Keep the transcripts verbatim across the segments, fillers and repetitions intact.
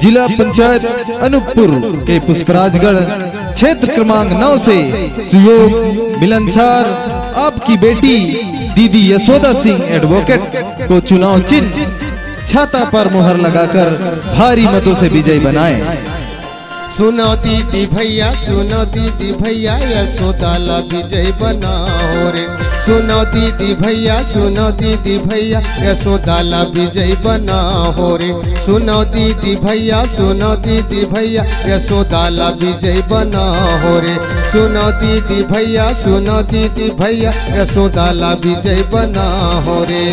जिला पंचायत अनूपपुर के पुष्पराजगढ़ क्षेत्र क्रमांक नौ से सुयोग मिलनसार आपकी बेटी दीदी यशोदा सिंह एडवोकेट को चुनाव चिन्ह छाता पर मोहर लगाकर भारी मतों से विजयी बनाएं। सुनो दीदी भैया, सुनो दीदी भैया, यशोदा ला विजय बनाओ रे। सुनो दीदी भैया, सुनो दीदी भैया, यशोदा ला विजय बनाओ रे। सुनो दीदी भैया, सुनो दीदी भैया, यशोदा ला विजय बनाओ रे। सुनो दीदी भैया, सुनो दीदी भैया, यशोदा ला विजय बनाओ रे।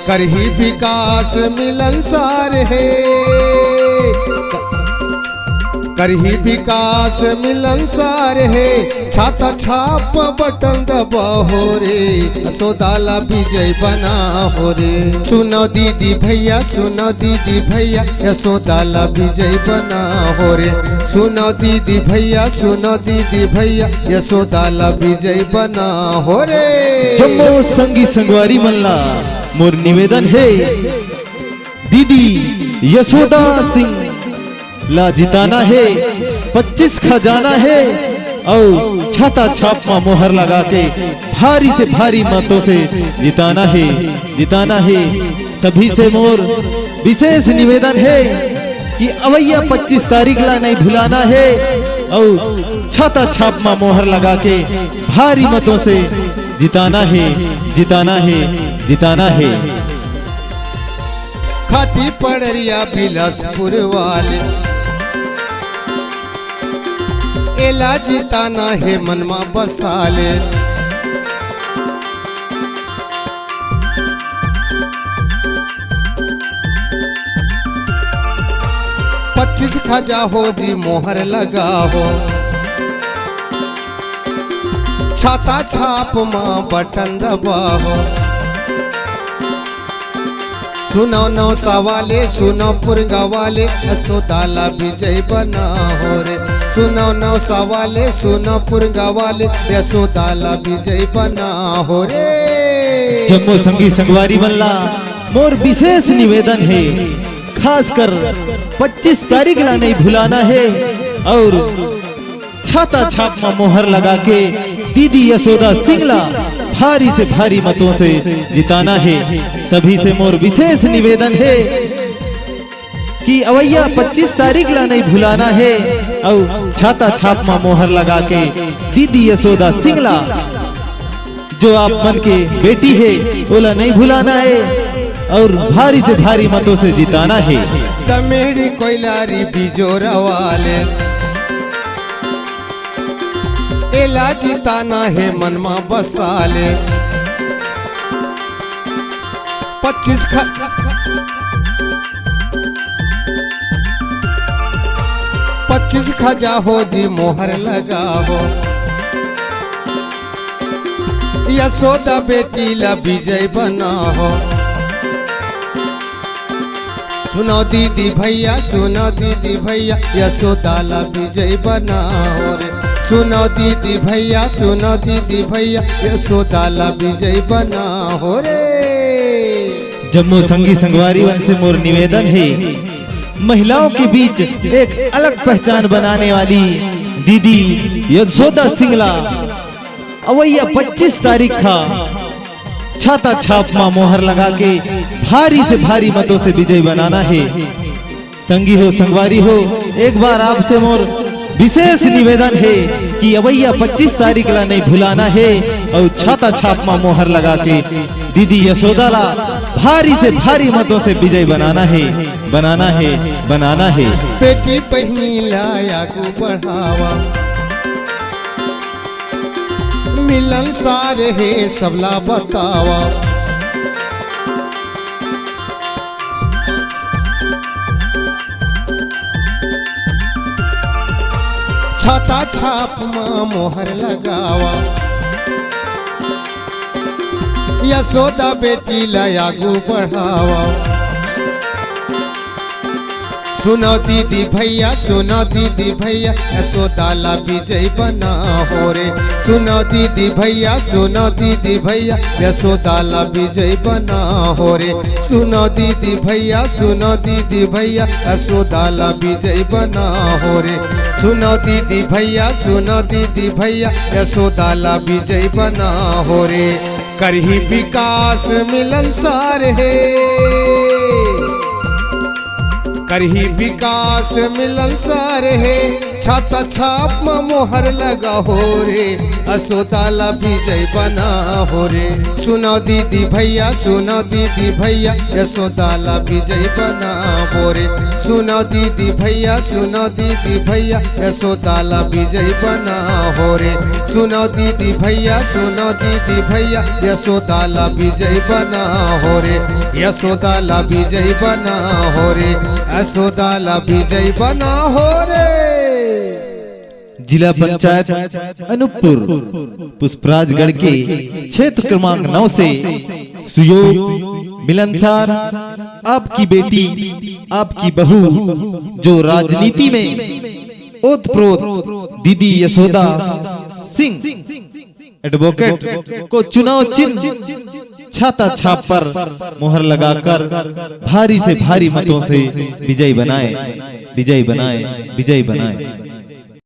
करही विकास मिलनसार हे, करही विकास मिलनसार हे, छाता छाप बटन दबाओ रे, यशोदा ला विजय बनाओ रे। सुनो दीदी भैया, सुनो दीदी भैया, यशोदा ला विजय बनाओ रे। सुनो दीदी भैया, सुनो दीदी भैया, यशोदा ला विजय बनाओ रे। जम्मो संगी संगवारी मन ला मोर निवेदन हे, दीदी यशोदा सिंह ला जिताना हे, पच्चीस खजाना हे, अउ छाता छाप मा मोहर लगा के भारी से भारी मतों से जिताना हे, जिताना हे। सभी से मोर विशेष निवेदन हे कि अवइया पच्चीस तारीख ला नहीं भुलाना हे, अउ छाता छाप मा मोहर लगा के भारी मतों से जिताना हे, जिताना हे, जिताना हे। खाटी पड़रिया बिलासपुर वाले, एला जिताना हे मनमा बसाले। पच्चीस खजा हो जी मोहर लगा हो, छाता छाप मा बटन दबा हो। सुनो नौसा वाले, सुनो पुरंगा वाले, यशोदा ला विजय बनाओ रे। सुनो नौसा वाले, सुनो पुरंगा वाले, यशोदा ला विजय बनाओ रे। जम्मो संगी संगवारी मन ला मोर विशेष निवेदन हे, खासकर पच्चीस तारीख ला नहीं भुलाना हे अउ छाता छाप मा मोहर लगा के दीदी यशोदा सिंह ला भारी से भारी मतों से जिताना हे। सभी से मोर विशेष निवेदन हे कि अवइया पच्चीस तारीख ला नहीं भुलाना हे अउ छाता छाप मा मोहर लगा के दीदी यशोदा सिंह ला, जो आप मन के बेटी हे, ओला नहीं भुलाना हे अउ भारी से भारी मतों से जिताना हे। दमेड़ी कोइलारी बिजोरा वाले, एला जिताना हे मनमा बसाले। पच्चीस ख-, पच्चीस खजा हो जी मोहर लगा हो, यशोदा बेटी ला विजय बना हो। सुनो दीदी भैया, सुनो दीदी भैया, यशोदा ला विजय बनाओ रे। सुनो दीदी भैया, सुनो दीदी भैया, यशोदा ला विजय बनाओ रे। जम्मो संगी संगवारी मन से मोर निवेदन हे, महिलाओं के बीच एक अलग पहचान बनाने वाली दीदी यशोदा सिंह ला अवइया पच्चीस तारीख का छाता छाप मा मोहर लगा के भारी से भारी मतों से विजय बनाना हे। संगी हो, संगवारी हो, एक बार आपसे मोर विशेष निवेदन हे कि अवइया पच्चीस तारीख ला नहीं भुलाना हे अउ छाता छाप मा मोहर लगा के दीदी यशोदा ला भारी से भारी मतों से विजय बनाना हे, बनाना हे, बनाना हे। बेटी बहिनी ला आगू बढ़ावा, मिलनसार हे सबला बतावा। छाता छाप मा मोहर लगावा, यशोदा बेटी ला आगू बढ़ावा। सुनो दीदी भैया, सुनो दीदी भैया, यशोदा ला विजय बना हो रे। सुनो दीदी भैया, सुनो दीदी भैया, यशोदा ला विजय बना हो रे। सुनो दीदी भैया, सुनो दीदी भैया, यशोदा ला विजय बना हो रे। सुनो दीदी भैया, सुनो दीदी भैया, यशोदा ला विजय बना हो रे। करही विकास मिलनसार हे, करही विकास मिलनसार हे, छाता छाप म मोहर लगा हो रे, यशोदा ला विजय बना हो रे। सुनो दीदी भैया, सुनो दीदी भैया, यशोदा ला विजय बना हो रे। सुनो दीदी भैया, सुनो दीदी भैया, यशोदा ला विजय बना हो रे। सुनो दीदी भैया, सुनो दीदी भैया, यशोदा ला विजय बना हो रे। यशोदा ला विजय बना हो रे। यशोदा ला विजय बना हो रे। जिला पंचायत अनूपपुर पुष्पराजगढ़ के क्षेत्र क्रमांक नौ से सुयोग मिलनसार, आपकी बेटी, आपकी बहू, जो राजनीति में ओतप्रोत दीदी यशोदा सिंह एडवोकेट को चुनाव चिन्ह छाता छाप पर मोहर लगाकर भारी से भारी मतों से विजयी बनाए, विजयी बनाए, विजयी बनाए।